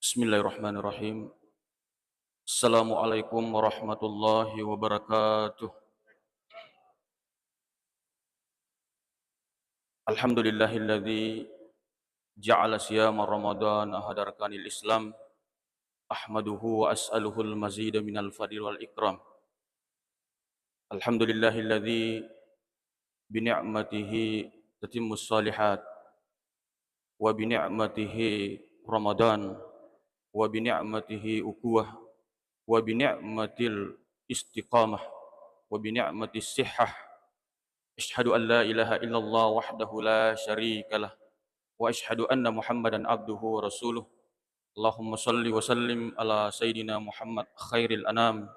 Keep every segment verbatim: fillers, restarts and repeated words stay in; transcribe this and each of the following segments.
Bismillahirrahmanirrahim. Assalamualaikum warahmatullahi wabarakatuh. Alhamdulillahilladzi ja'ala siyama Ramadan hadarakanil Islam. Ahmaduhu wa as'aluhul mazida minal fadli wal ikram. Alhamdulillahilladzi bi ni'matihi tatimmus shalihat, wa bi ni'matihi Ramadan, wa bi ni'matihi ukuwah, wa bi ni'matil istiqamah, wa bi ni'matis sihhah. Asyhadu an la ilaha illallah wahdahu la syarikalah, wa asyhadu anna Muhammadan abduhu wa rasuluh. Allahumma salli wa sallim ala sayyidina Muhammad khairil anam,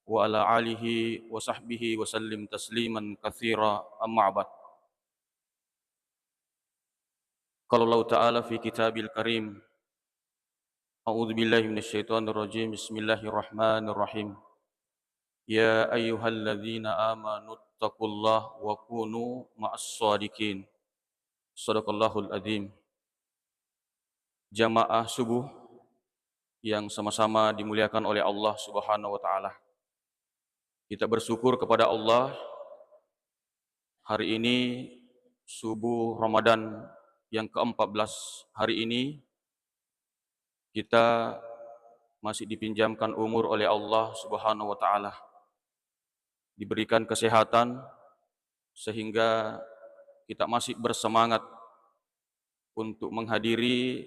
wa ala alihi wa sahbihi wa sallim tasliman katsira, amma ba'd. Qala Allahu ta'ala fi kitabil karim, a'udzu billahi minasyaitonir rajim. Bismillahirrahmanirrahim. Ya ayyuhalladzina amanu taqullaha wa kunu ma'as shadiqin. Sadaqallahul adzim. Jamaah subuh yang sama-sama dimuliakan oleh Allah Subhanahu wa taala. Kita bersyukur kepada Allah, hari ini subuh Ramadan yang keempat belas hari ini kita masih dipinjamkan umur oleh Allah Subhanahu wa taala. Diberikan kesehatan sehingga kita masih bersemangat untuk menghadiri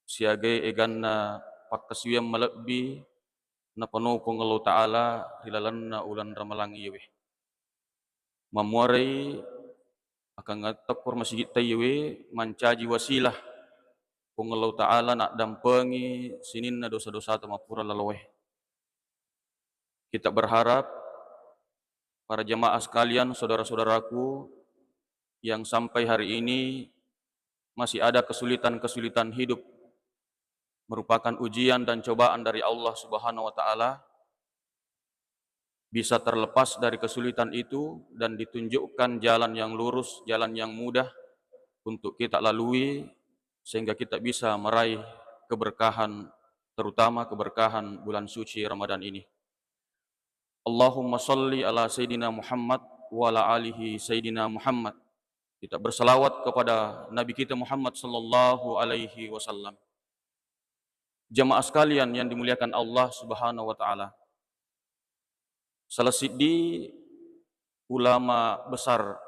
siagai eganna pakkasiwiang malebbi napano Puang Allah Ta'ala ri lalenna uleng Ramalang iyewe. Mammuarai akangngattokko ri masigitta iyewe mancaji wasilah Puang Allah Ta'ala naddampengi sininna dosa-dosata mappura laloe. Kita berharap, para jamaah sekalian, saudara-saudaraku, yang sampai hari ini masih ada kesulitan-kesulitan hidup, merupakan ujian dan cobaan dari Allah Subhanahu wa Ta'ala, bisa terlepas dari kesulitan itu dan ditunjukkan jalan yang lurus, jalan yang mudah untuk kita lalui, sehingga kita bisa meraih keberkahan, terutama keberkahan bulan suci Ramadan ini. Allahumma salli ala Sayyidina Muhammad wa ala alihi Sayyidina Muhammad. Kita bersalawat kepada Nabi kita Muhammad sallallahu alaihi wasallam. Jamaah sekalian yang dimuliakan Allah Subhanahu wa Ta'ala, salah siddi ulama besar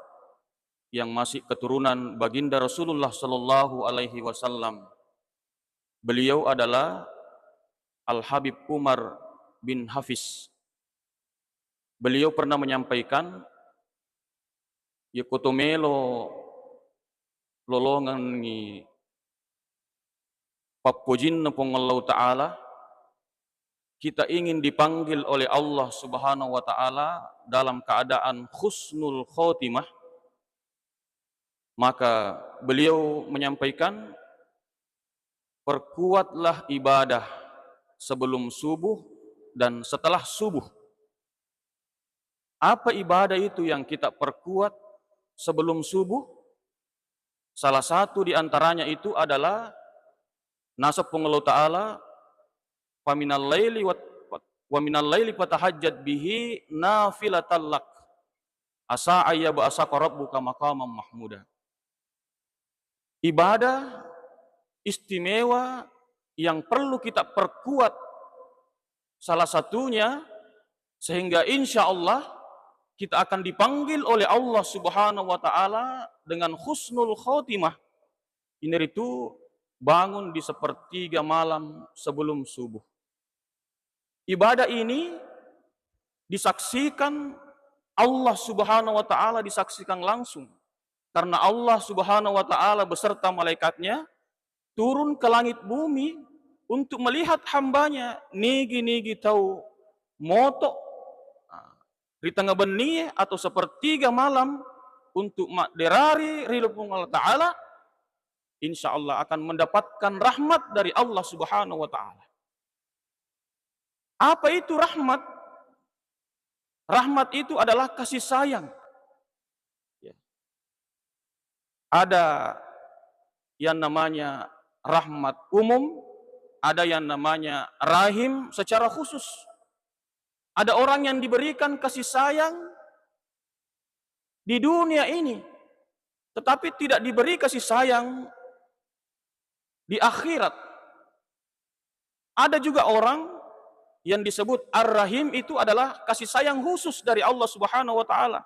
yang masih keturunan Baginda Rasulullah sallallahu alaihi wasallam, beliau adalah Al Habib Umar bin Hafiz. Beliau pernah menyampaikan, yekko to melo lolongengngi pappojinna Puang Allah Ta'ala, kita ingin dipanggil oleh Allah Subhanahu wa Ta'ala dalam keadaan husnul khotimah, maka beliau menyampaikan, perkuatlah ibadah sebelum subuh dan setelah subuh. Apa ibadah itu yang kita perkuat sebelum subuh? Salah satu di antaranya itu adalah nasab Puang Allah Ta'ala, "Faminal laili wat-, wa minal laili fatahajjad bihi nafilatan lak, asa ayyab'asaka rabbuka maqaman mahmuda." Ibadah istimewa yang perlu kita perkuat, salah satunya, sehingga insya Allah kita akan dipanggil oleh Allah Subhanahu wa Ta'ala dengan husnul khotimah, inaritu bangun di sepertiga malam sebelum subuh. Ibadah ini disaksikan Allah Subhanahu wa Ta'ala, disaksikan langsung. Karena Allah Subhanahu wa Ta'ala beserta malaikatnya turun ke langit bumi untuk melihat hambanya, nigi-nigi tau moto, ah, ri tengnga bennie atau sepertiga malam untuk madderari ri Puang Allah Ta'ala, insya Allah akan mendapatkan rahmat dari Allah Subhanahu wa Ta'ala. Apa itu rahmat? Rahmat itu adalah kasih sayang. Ya. Ada yang namanya rahmat umum, ada yang namanya rahim secara khusus. Ada orang yang diberikan kasih sayang di dunia ini, tetapi tidak diberi kasih sayang di akhirat. Ada juga orang yang disebut ar-rahim, itu adalah kasih sayang khusus dari Allah Subhanahu wa Ta'ala.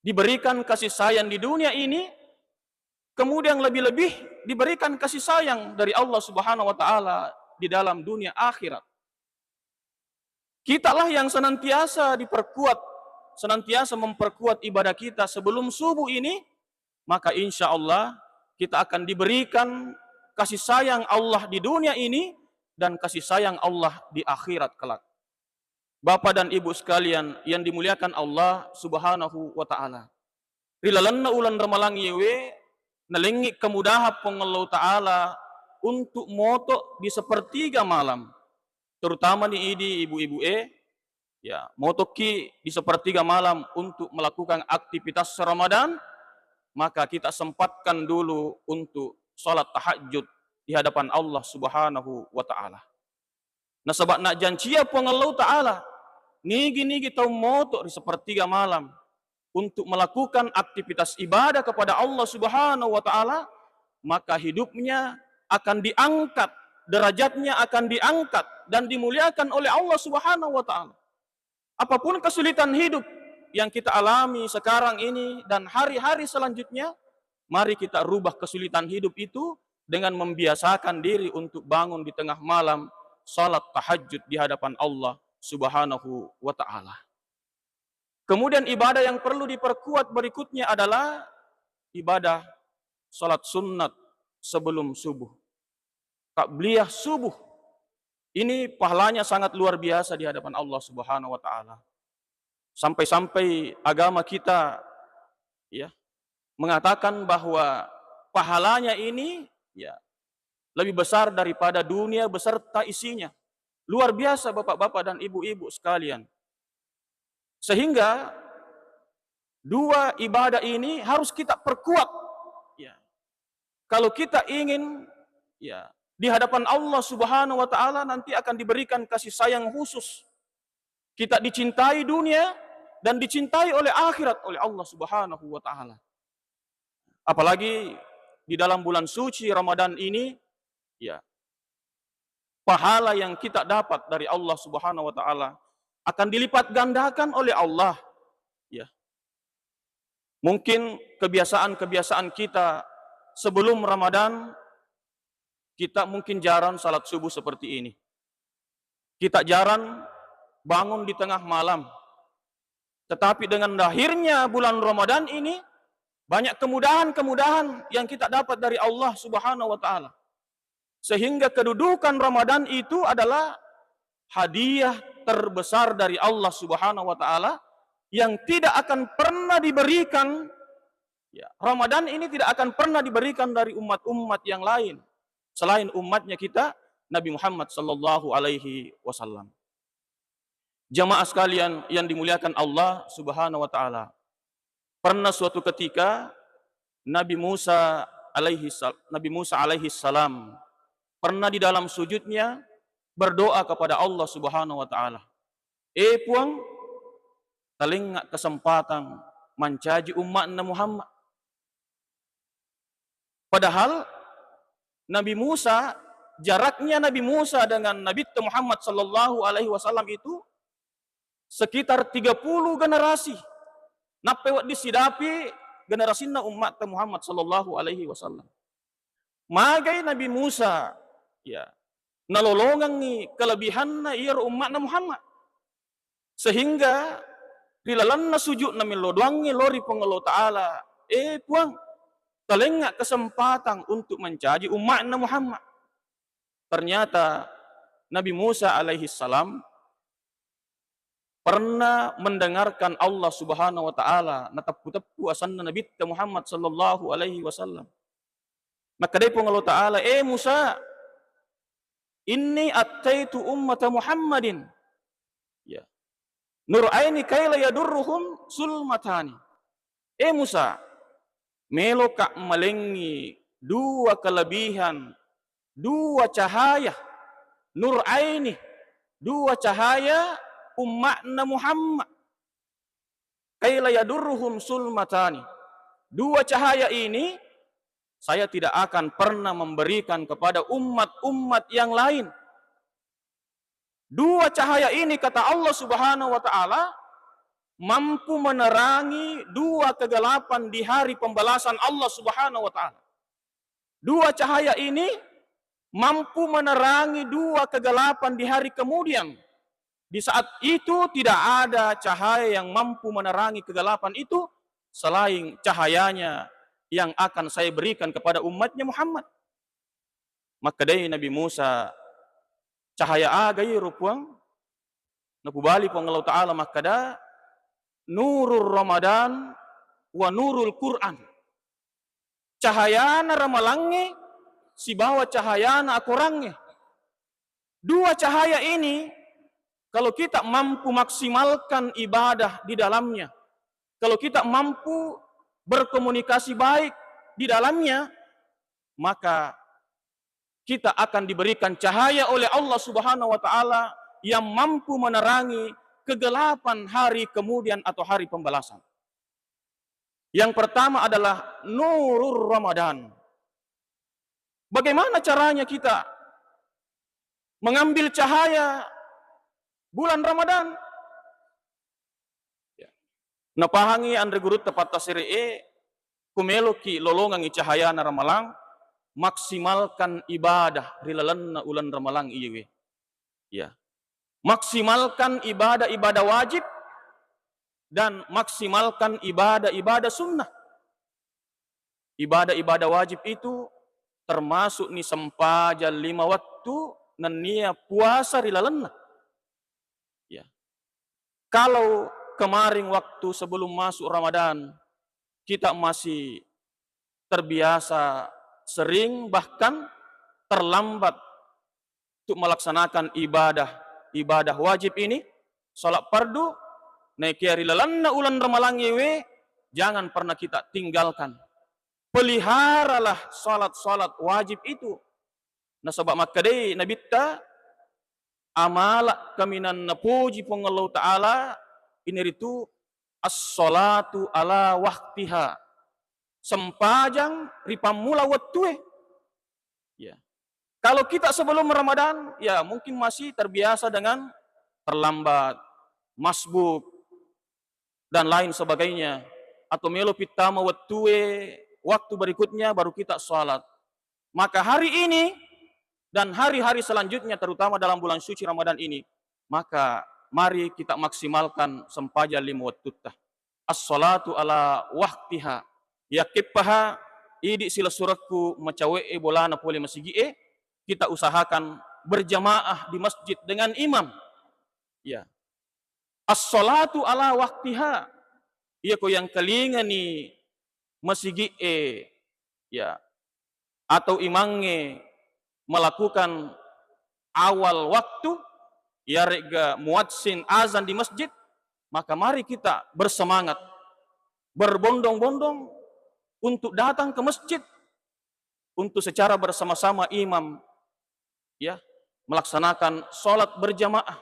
Diberikan kasih sayang di dunia ini, kemudian lebih-lebih diberikan kasih sayang dari Allah Subhanahu wa Ta'ala di dalam dunia akhirat. Kitalah yang senantiasa diperkuat, senantiasa memperkuat ibadah kita sebelum subuh ini, maka insya Allah kita akan diberikan kasih sayang Allah di dunia ini dan kasih sayang Allah di akhirat kelak. Bapak dan Ibu sekalian yang dimuliakan Allah Subhanahu wa Ta'ala, ri lalenna uleng Ramalang iyewe, nalengngi kemudahan Puang Allahu Ta'ala untuk moto di sepertiga malam. Terutama ni idi ibu-ibu e, ya, motoki di sepertiga malam untuk melakukan aktivitas Ramadan, maka kita sempatkan dulu untuk salat tahajud di hadapan Allah Subhanahu wa Ta'ala. Nasaba najjancia Puang Allahu Ta'ala, nigi-nigi tau moto ri sepertiga malam untuk melakukan aktivitas ibadah kepada Allah Subhanahu wa Ta'ala, maka hidupnya akan diangkat, derajatnya akan diangkat dan dimuliakan oleh Allah Subhanahu wa Ta'ala. Apapun kesulitan hidup yang kita alami sekarang ini dan hari-hari selanjutnya, mari kita rubah kesulitan hidup itu dengan membiasakan diri untuk bangun di tengah malam, salat tahajud di hadapan Allah Subhanahu wa Ta'ala. Kemudian, ibadah yang perlu diperkuat berikutnya adalah ibadah salat sunnat sebelum subuh. Qabliyah subuh. Ini pahalanya sangat luar biasa di hadapan Allah Subhanahu wa Ta'ala. Sampai-sampai agama kita, ya, mengatakan bahwa pahalanya ini, ya, lebih besar daripada dunia beserta isinya. Luar biasa, Bapak-bapak dan Ibu-ibu sekalian. Sehingga dua ibadah ini harus kita perkuat. Ya. Kalau kita ingin, ya, di hadapan Allah Subhanahu wa Ta'ala nanti akan diberikan kasih sayang khusus. Kita dicintai dunia dan dicintai oleh akhirat oleh Allah Subhanahu wa Ta'ala. Apalagi di dalam bulan suci Ramadan ini, ya, pahala yang kita dapat dari Allah Subhanahu wa Ta'ala akan dilipat gandakan oleh Allah. Ya. Mungkin kebiasaan-kebiasaan kita sebelum Ramadan, kita mungkin jarang salat subuh seperti ini. Kita jarang bangun di tengah malam. Tetapi dengan lahirnya bulan Ramadan ini, banyak kemudahan-kemudahan yang kita dapat dari Allah Subhanahu wa Ta'ala. Sehingga kedudukan Ramadan itu adalah hadiah terbesar dari Allah Subhanahu wa Ta'ala yang tidak akan pernah diberikan, ya, Ramadan ini tidak akan pernah diberikan dari umat-umat yang lain selain umatnya kita, Nabi Muhammad sallallahu alaihi wasallam. Jamaah sekalian yang dimuliakan Allah Subhanahu wa Ta'ala, pernah suatu ketika Nabi Musa alaihi sal-, Nabi Musa alaihi salam pernah di dalam sujudnya berdoa kepada Allah Subhanahu wa Ta'ala, "Eh Puang, talengnga kesempatan mancaji umma'na Muhammad." Padahal Nabi Musa, jaraknya Nabi Musa dengan Nabi Muhammad sallallahu alaihi wasallam itu sekitar tiga puluh generasi. Nappai wedding sidapi generasinna umma'ta Muhammad sallallahu alaihi wasallam. Magai Nabi Musa, ya, nalolongengngi kelebihanna iyaro umma'na Muhammad. Sehingga ri lalenna sujudna millau doangnge lao ri Puang Allah Ta'ala, "Eh Puang, talengnga kesempatan untuk mencaji umma'na Muhammad." Ternyata Nabi Musa alaihi salam pernah mendengarkan Allah Subhanahu wa Ta'ala nateppu-teppu asenna Nabitta Muhammad sallallahu alaihi wasallam. Makkedai Puang Allah Ta'ala, "Eh Musa, inni attaitu ummata Muhammadin, ya, nuraini kaila yadurruhum sulmatani." Eh Musa, meloka malengngi dua kelebihan dua cahaya, nur aini, dua cahaya umma'na Muhammad. Kaila yadurruhum sulmatani. Dua cahaya ini saya tidak akan pernah memberikan kepada umat-umat yang lain. Dua cahaya ini, kata Allah Subhanahu wa Ta'ala, mampu menerangi dua kegelapan di hari pembalasan Allah Subhanahu wa Ta'ala. Dua cahaya ini mampu menerangi dua kegelapan di hari kemudian. Di saat itu tidak ada cahaya yang mampu menerangi kegelapan itu selain cahayanya yang akan saya berikan kepada umatnya Muhammad. Makkedai Nabi Musa, "Cahaya aga iyaro, Puang?" Napubali Puang Allah Ta'ala makkeda, "Nurur Ramadan wa nurul Quran." Cahayana ramalangnge sibawa cahayana akorangnge. Dua cahaya ini, kalau kita mampu maksimalkan ibadah di dalamnya, kalau kita mampu berkomunikasi baik di dalamnya, maka kita akan diberikan cahaya oleh Allah Subhanahu wa Ta'ala yang mampu menerangi kegelapan hari kemudian atau hari pembalasan. Yang pertama adalah nurur Ramadan. Bagaimana caranya kita mengambil cahaya bulan Ramadan? Ya. Napahangi anre gurutta pattasere'e, ku meloki lolongangi cahayana ramalang, maksimalkan ibadah ri lalenna uleng ramalang iyewe. Ya. Maksimalkan ibadah-ibadah wajib dan maksimalkan ibadah-ibadah sunnah. Ibadah-ibadah wajib itu termasuk ni sempajang lima waktu nennia puasa ri lalenna. Ya. Kalau kemarin waktu sebelum masuk Ramadan kita masih terbiasa sering bahkan terlambat untuk melaksanakan ibadah, ibadah wajib ini, salat fardu, naekia ri lalenna uleng ramalang iyewe, jangan pernah kita tinggalkan. Peliharalah salat-salat wajib itu. Nasaba makkedai Nabitta, amala kaminang napoji Puang Allah Ta'ala, iniritu as-salatu ala waktiha. Sempajang ri pammula wettue. Ya. Kalau kita sebelum Ramadan, ya mungkin masih terbiasa dengan terlambat, masbuk, dan lain sebagainya. Atau melo pittama wettue, waktu berikutnya baru kita salat. Maka hari ini dan hari-hari selanjutnya, terutama dalam bulan suci Ramadan ini, maka mari kita maksimalkan sempajang lima wettutta. As-salatu ala waktiha. Yakkeppaha idi silessurekku macawe'e bolana pole masigi'e, kita usahakan berjamaah di masjid dengan imam. Ya. As-salatu ala waktiha. Iya ko yang kelingani masigi'e, ya, atau imangnge melakukan awal waktu, iyare'ga muazzin azan di masjid, maka mari kita bersemangat, berbondong-bondong untuk datang ke masjid, untuk secara bersama-sama imam, ya, melaksanakan sholat berjamaah,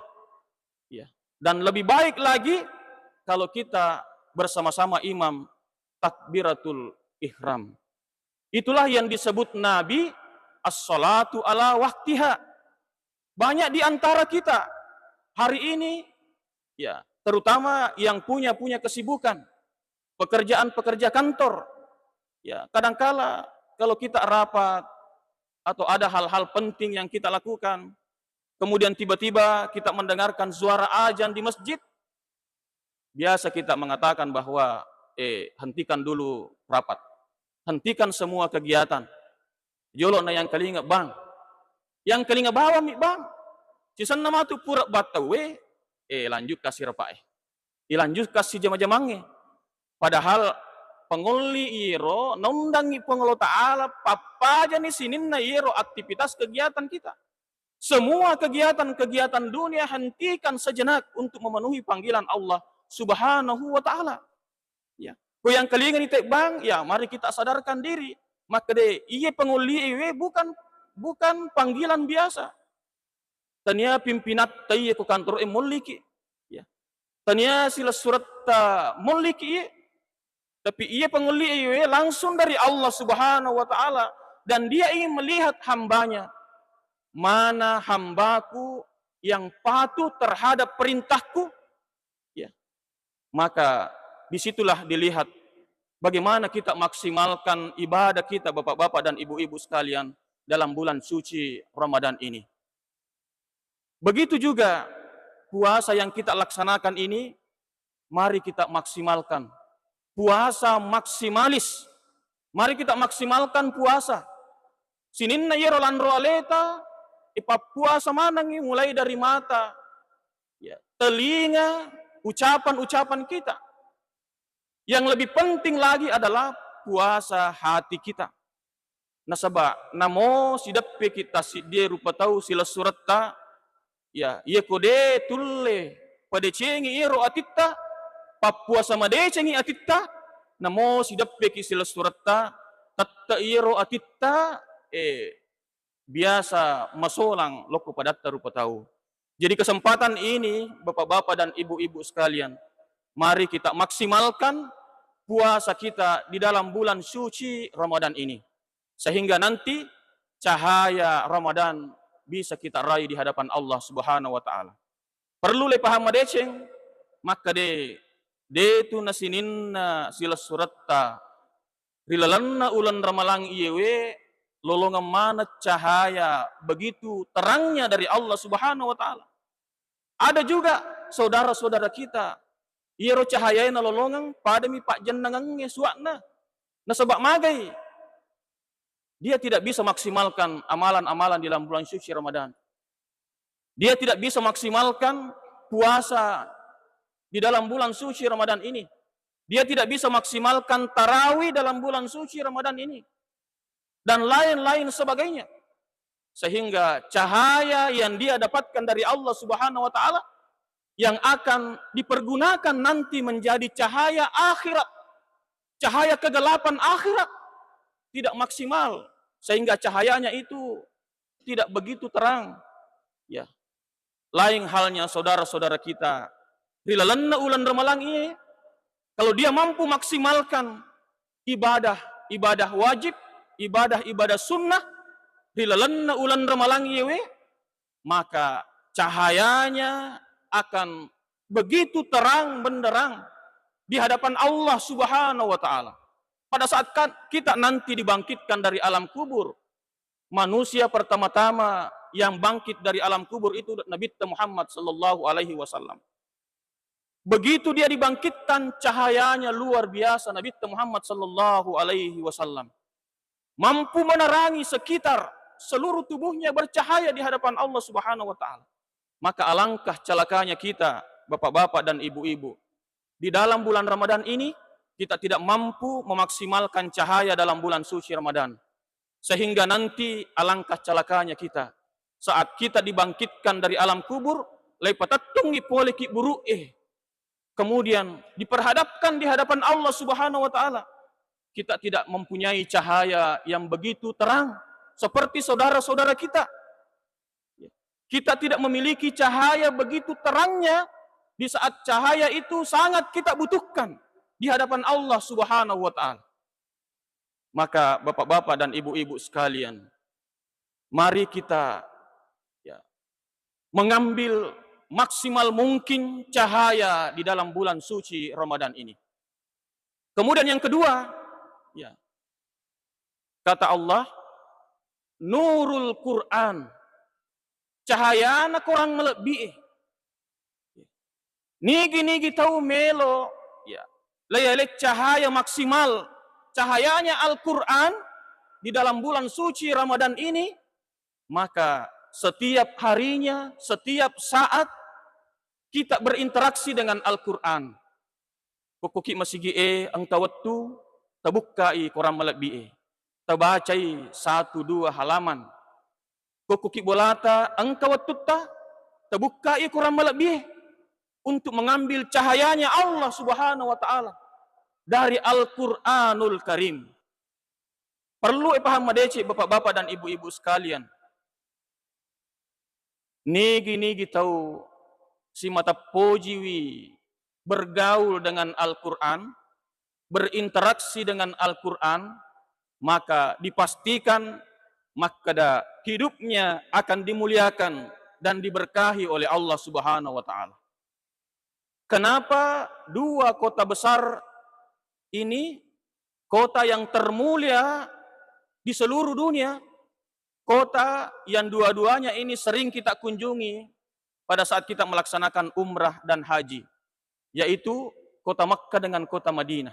ya. Dan lebih baik lagi kalau kita bersama-sama imam takbiratul ihram. Itulah yang disebut Nabi as-salatu ala waktiha. Banyak di antara kita hari ini, ya, terutama yang punya punya kesibukan, pekerjaan-pekerja kantor, ya, kadangkala kalau kita rapat atau ada hal-hal penting yang kita lakukan, kemudian tiba-tiba kita mendengarkan suara azan di masjid, biasa kita mengatakan bahwa, "Eh, hentikan dulu rapat. Hentikan semua kegiatan. Jolo na yang kalinga, Bang. Yang kalinga bawang mi, Bang. Sisenna matu pura battauwe, eh, lanjut kasi rapat, eh. Ilanjut kasi jama-jamangnge." Padahal pangolli iro naundangi Puang Allah Ta'ala, pappajani sininna iro aktivitas kegiatan kita. Semua kegiatan-kegiatan dunia hentikan sejenak untuk memenuhi panggilan Allah Subhanahu wa Ta'ala. Ya. Ko yang kelingani tebbang, ya, mari kita sadarkan diri. Makkeda, iye pangolli iwe bukan bukan panggilan biasa. Tania pimpinatta iye ko kantoro'e molliki. Ya. Tania silessuretta molliki iye. Tapi iye pangolli iye langsung dari Allah Subhanahu wa Ta'ala. Dan Dia ingin melihat hambanya. Mana hambaku yang patuh terhadap perintahku? Ya. Maka disitulah dilihat bagaimana kita maksimalkan ibadah kita, Bapak-bapak dan Ibu-ibu sekalian, dalam bulan suci Ramadan ini. Begitu juga puasa yang kita laksanakan ini, mari kita maksimalkan. Puasa maksimalis. Mari kita maksimalkan puasa. Sininna iyaro lanro aleta, ipappuasa manengngi mulai dari mata, ya, telinga, ucapan-ucapan kita. Yang lebih penting lagi adalah puasa hati kita. Nasaba namo sideppeki tassiddie rupa tau silessuretta, ya, iya ko de tulle padecengi iyaro atitta, pappuasa madecengi atitta, namo sideppeki silessuretta, tette iyaro atitta, eh, biasa masolang lokko padatta rupa tau. Jadi kesempatan ini, Bapak-bapak dan Ibu-ibu sekalian, mari kita maksimalkan puasa kita di dalam bulan suci Ramadan ini. Sehingga nanti cahaya Ramadan bisa kita raih di hadapan Allah Subhanahu wa Ta'ala. Perlu le paham madeceng, makkeda de tu nasininna silessuretta ri lalenna uleng Ramalang iyewe lolongeng maneng cahaya begitu terangnya dari Allah Subhanahu wa Ta'ala. Ada juga saudara-saudara kita, iyaro cahayana lolongeng padami pajjennengengnge suwa'na. Nasaba magai? Dia tidak bisa maksimalkan amalan-amalan di dalam bulan suci Ramadan. Dia tidak bisa maksimalkan puasa di dalam bulan suci Ramadan ini. Dia tidak bisa maksimalkan tarawih dalam bulan suci Ramadan ini. Dan lain-lain sebagainya. Sehingga cahaya yang dia dapatkan dari Allah Subhanahu wa Ta'ala yang akan dipergunakan nanti menjadi cahaya akhirat, cahaya kegelapan akhirat, tidak maksimal, sehingga cahayanya itu tidak begitu terang. Ya. Lain halnya saudara-saudara kita ri lalenna uleng Ramalang iye, kalau dia mampu maksimalkan ibadah, ibadah wajib, ibadah-ibadah sunnah ri lalenna uleng Ramalang iyewe, maka cahayanya akan begitu terang benderang di hadapan Allah Subhanahu wa Ta'ala. Pada saat kan kita nanti dibangkitkan dari alam kubur, manusia pertama-tama yang bangkit dari alam kubur itu Nabitta Muhammad sallallahu alaihi wasallam. Begitu dia dibangkitkan, cahayanya luar biasa Nabitta Muhammad sallallahu alaihi wasallam. Mampu menerangi sekitar seluruh tubuhnya bercahaya di hadapan Allah Subhanahu wa Ta'ala. Maka alangkah celakanya kita, bapak-bapak dan ibu-ibu. Di dalam bulan Ramadan ini, kita tidak mampu memaksimalkan cahaya dalam bulan suci Ramadan. Sehingga nanti alangkah celakanya kita. Saat kita dibangkitkan dari alam kubur, laipatettungngi pole kibburu'e. Kemudian diperhadapkan di hadapan Allah Subhanahu wa Ta'ala. Kita tidak mempunyai cahaya yang begitu terang seperti saudara-saudara kita. Kita tidak memiliki cahaya begitu terangnya di saat cahaya itu sangat kita butuhkan di hadapan Allah Subhanahu wa Ta'ala. Maka, bapak-bapak dan ibu-ibu sekalian, mari kita, ya, mengambil maksimal mungkin cahaya di dalam bulan suci Ramadan ini. Kemudian yang kedua, ya, kata Allah, nurul Quran, cahayana Quran malebbi'e. Nigi-nigi tau melo, ya, leyaleng cahaya maksimal, cahayanya Al-Quran di dalam bulan suci Ramadan ini, maka setiap harinya, setiap saat kita berinteraksi dengan Al-Quran. Kokkoki masigi'e engka wettu, tabukkai Quran malebbi'e, tabacai satu dua halaman. Kokkoki bolata engka wettutta, tabukkai Quran malebbi'e untuk mengambil cahayanya Allah Subhanahu wa Ta'ala dari Al-Quranul Karim. Perlu ipaham madeceng, Bapak-bapak dan Ibu-ibu sekalian. Nigi-nigi tau simateppojiwi bergaul dengan Al-Quran, berinteraksi dengan Al-Quran, maka dipastikan makkeda hidupnya akan dimuliakan dan diberkahi oleh Allah Subhanahu wa Ta'ala. Kenapa dua kota besar ini, kota yang termulia di seluruh dunia, kota yang dua-duanya ini sering kita kunjungi pada saat kita melaksanakan umrah dan haji, yaitu kota Makkah dengan kota Madinah.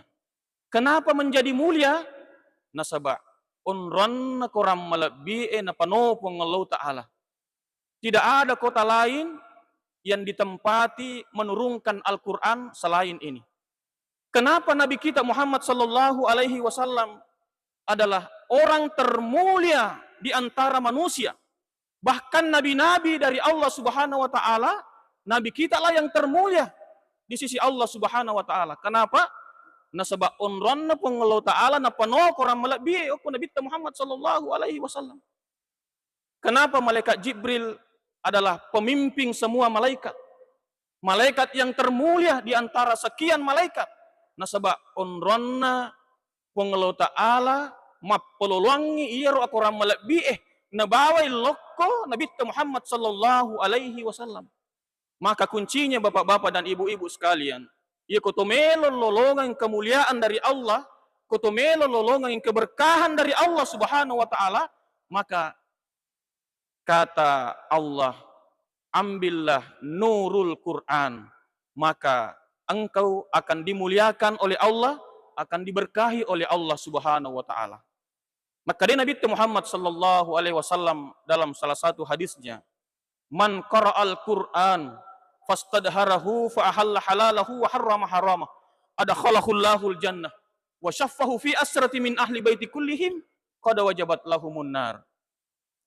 Kenapa menjadi mulia? Nasaba onronna korang malebbi'e napano Puang Allah Ta'ala. Tidak ada kota lain yang ditempati menurunkan Al-Quran selain ini. Kenapa Nabi kita Muhammad sallallahu alaihi wasallam adalah orang termulia di antara manusia? Bahkan nabi-nabi dari Allah Subhanahu wa Ta'ala, Nabi kita lah yang termulia di sisi Allah Subhanahu wa Ta'ala. Kenapa? Nasaba onronna Puang Allah Ta'ala napano korang malebbi'e okko Nabitta Muhammad sallallahu alaihi wasallam. Kenapa malaikat Jibril adalah pemimpin semua malaikat? Malaikat yang termulia di antara sekian malaikat. Nasaba onronna Puang Allah Ta'ala mappaloloangngi iyaro akorang malebbi'e nabawai lokko Nabitta Muhammad sallallahu alaihi wasallam. Maka kuncinya, Bapak-bapak dan Ibu-ibu sekalian, iya ko to melo lolongeng kemuliaan dari Allah, ko to melo lolongeng keberkahan dari Allah Subhanahu wa Ta'ala, maka kata Allah, "Ambillah nurul Quran, maka engkau akan dimuliakan oleh Allah, akan diberkahi oleh Allah Subhanahu wa Ta'ala." Makkeda Nabi Muhammad sallallahu alaihi wasallam dalam salah satu hadisnya, "Man qara'al Qur'an fastadharahu fa ahalla halalahu wa harrama harama, adkhalahullahu jannah wa syaffahu fi asrati min ahli baiti kullihim qad wajabat lahumun nar."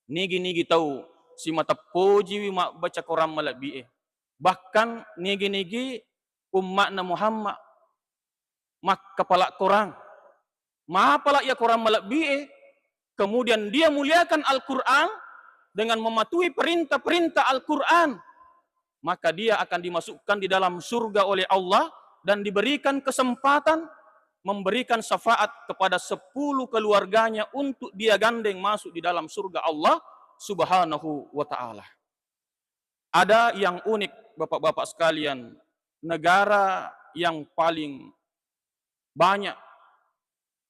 Nigi-nigi tau simateppojiwi mabbaca korang malebbi'e. Bahkan nigi-nigi umma'na Muhammad makkapala korang, mapala iya korang malebbi'e, kemudian dia muliakan Al-Quran dengan mematuhi perintah-perintah Al-Quran, maka dia akan dimasukkan di dalam surga oleh Allah dan diberikan kesempatan memberikan syafaat kepada sepuluh keluarganya untuk dia gandeng masuk di dalam surga Allah Subhanahu wa Ta'ala. Ada yang unik, Bapak-bapak sekalian, negara yang paling banyak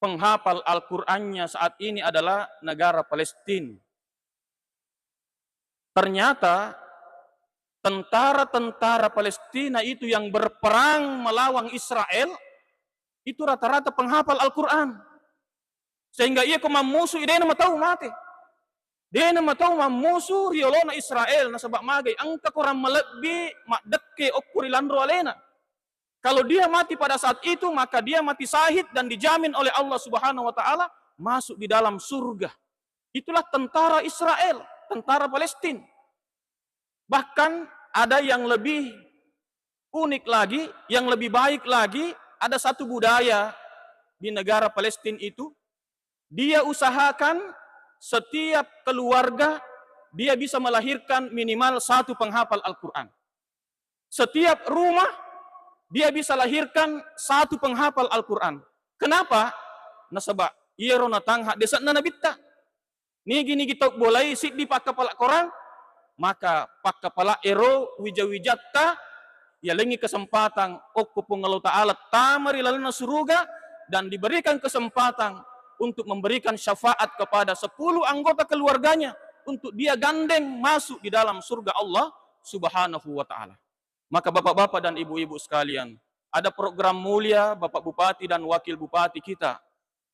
penghafal Al-Qur'annya saat ini adalah negara Palestina. Ternyata tentara-tentara Palestina itu yang berperang melawan Israel itu rata-rata penghafal Al-Quran. Sehingga iya ko mammusu, dena matau mate. Dena matau mammusu ri olona Israel, nasaba magai engka korang malebbi maddekke okko ri lanro alena. Kalau dia mati pada saat itu, maka dia mati syahid dan dijamin oleh Allah Subhanahu wa Ta'ala masuk di dalam surga. Itulah tentara Israel, tentara Palestina. Bahkan ada yang lebih unik lagi, yang lebih baik lagi, ada satu budaya di negara Palestina itu, dia usahakan setiap keluarga dia bisa melahirkan minimal satu penghafal Al-Quran. Setiap rumah dia bisa lahirkan satu penghafal Al-Quran. Kenapa? Nasaba iyaro natang haddese'na Nabitta. Nigi-nigi tau bolai siddi pakkapala korang, maka pakkapala ero wija-wijatta yalengngi kesempatan okko Puang Allah Ta'ala tama ri lalenna suruga dan diberikan kesempatan untuk memberikan syafaat kepada sepuluh anggota keluarganya untuk dia gandeng masuk di dalam surga Allah Subhanahu wa Ta'ala. Maka bapak-bapak dan ibu-ibu sekalian, ada program mulia Bapak Bupati dan Wakil Bupati kita,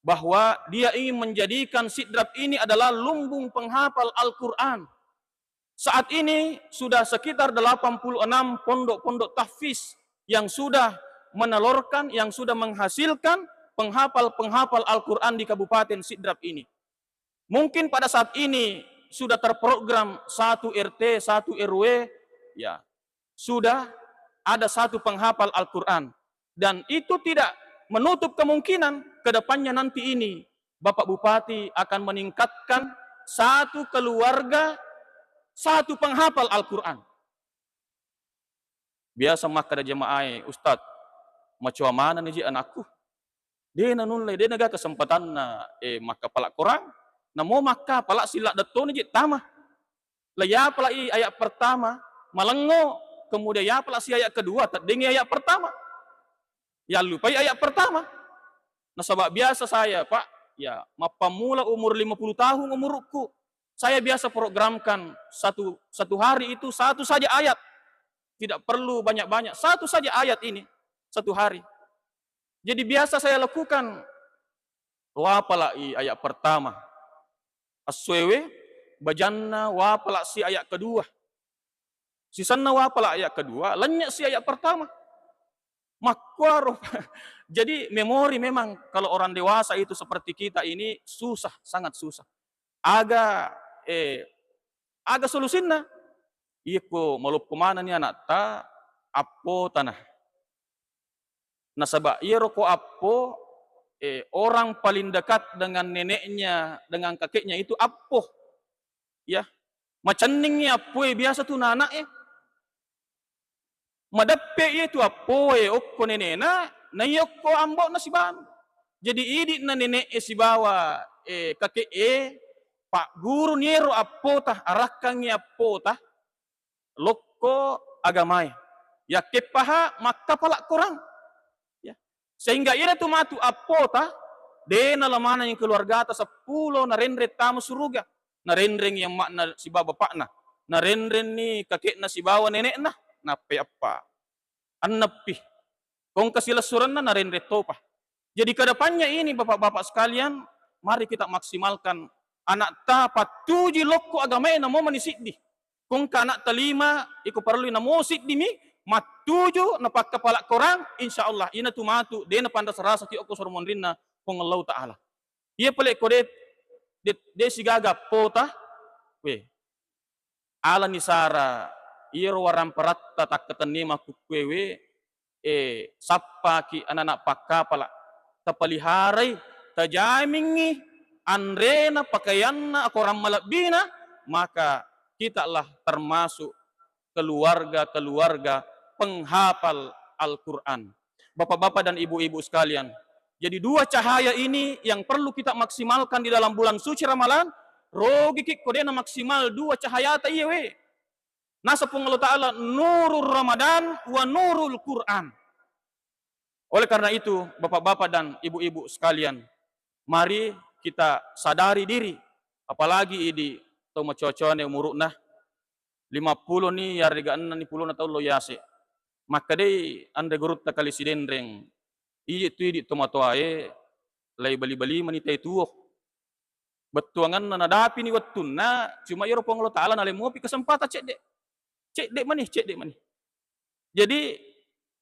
bahwa dia ingin menjadikan Sidrap ini adalah lumbung penghafal Al-Quran. Saat ini sudah sekitar delapan puluh enam pondok-pondok tahfiz yang sudah menelurkan, yang sudah menghasilkan penghafal-penghafal Al-Quran di Kabupaten Sidrap ini. Mungkin pada saat ini sudah terprogram satu R T, satu R W, ya, sudah ada satu penghafal Al-Quran. Dan itu tidak menutup kemungkinan ke depannya nanti ini Bapak Bupati akan meningkatkan satu keluarga, satu penghafal Al-Quran. Biasa makkeda jamaah, "Ustaz, macoa manenni je anakku. De nanulle, de naga kesempatanna, eh, makkapala Korang. Namo makkapala silla dettoni je tama. La yapala i ayat pertama, malengo, kemudian yapala si ayat kedua, teddengi ayat pertama. Yallupai ayat pertama." Nasaba biasa saya, Pak, ya, mappammula umur lima puluh tahun umurku. Saya biasa programkan satu, satu hari itu satu saja ayat. Tidak perlu banyak-banyak, satu saja ayat ini, satu hari. Jadi biasa saya lakukan, wapala i ayat pertama. Essoewe, bajanna wapala si ayat kedua. Sisenna wapala ayat kedua, lennye si ayat pertama. Makkuaro. Jadi memori memang kalau orang dewasa itu seperti kita ini susah, sangat susah. Aga, eh, aga solusinna? Iyako maloppo manenni anakta, appo tana. Nasaba iyaro ko appo, eh, orang paling dekat dengan neneknya, dengan kakeknya itu appo. Ya, macenningngi appoe biasa tu na anak e. Madeppe iye tu appoe okko nenena, na iya okko ambo'na sibawa. Jadi idi'na nene'e sibawa, eh, kake'e, pagguruni ero appota, arakkangngi appota lokko agamae. Yakkeppaha makkapala Korang. Ya. Sehingga iyana tu matu appota, de nalamanengi keluargata seppulo narenreng tama suruga. Narenrengngi emma'na sibawa bapa'na. Narenrenni kake'na sibawa nene'na. Nappai eppa. Anneppi. Kongka silessurenna narenreng topa. Jadi kedepannya ini, Bapak-bapak sekalian, mari kita maksimalkan anakta pattuju lokko agamae namo mani siddi. Kongka anakta lima, iko parellui namo siddimi, mattuju napakkapala Korang, insya Allah, ina tu matu, de napanrasa-rasaki okko soro monrinna Puang Allahu Ta'ala. Iya pale ko de, de, de sigaga appota, we, alani sara, iyaro waramparatta takkatenni makkukkuewe, eh, sappaki anak-anak pakkapala, tapaliharai, tajamingngi anrena, pakaianna, akorang malebbina, maka kitalah termasuk keluarga-keluarga penghafal Al-Quran. Bapak-bapak dan ibu-ibu sekalian, jadi dua cahaya ini yang perlu kita maksimalkan di dalam bulan suci Ramalan. Rogiki ko dena maksimal dua cahayata iye we. Nasa Puang Allah Ta'ala nurul Ramadan wa nurul Quran. Oleh karena itu, bapak-bapak dan ibu-ibu sekalian, mari kita sadari diri, apalagi idi to macoa-coane umuru'na, lima pulo ni yarega enneng ni pulona taung lo yase. Makkedai anre gurutta Kali Sidenreng, ije tu idi tomatoae, lai bali-bali mani tai tuo. Bettuanganna nadapini wettunna, cuma iyaro Puang Allah Ta'ala nalemopi kesempatan cedde. Cedde mani, cedde mani. Jadi,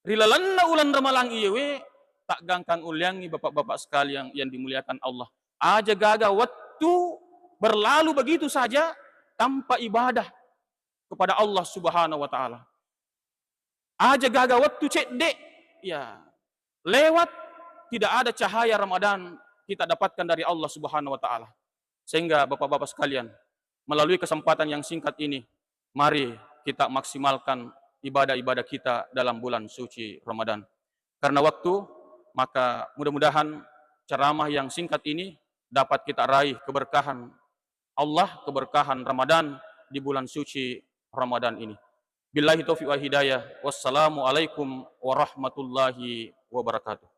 ri lalenna uleng Ramalang iyewe, taggangkang ulleangngi bapak-bapak sekalian yang dimuliakan Allah. Aja gaga wettu berlalu begitu saja tanpa ibadah kepada Allah Subhanahu wa Ta'ala. Aja gaga wettu cedde, ya, lewat, tidak ada cahaya Ramadan kita dapatkan dari Allah Subhanahu wa Ta'ala. Sehingga bapak-bapak sekalian, melalui kesempatan yang singkat ini, mari kita maksimalkan ibadah-ibadah kita dalam bulan suci Ramadan. Karena waktu, maka mudah-mudahan ceramah yang singkat ini dapat kita raih keberkahan Allah, keberkahan Ramadan di bulan suci Ramadan ini. Billahi taufiq wal hidayah. Wassalamualaikum warahmatullahi wabarakatuh.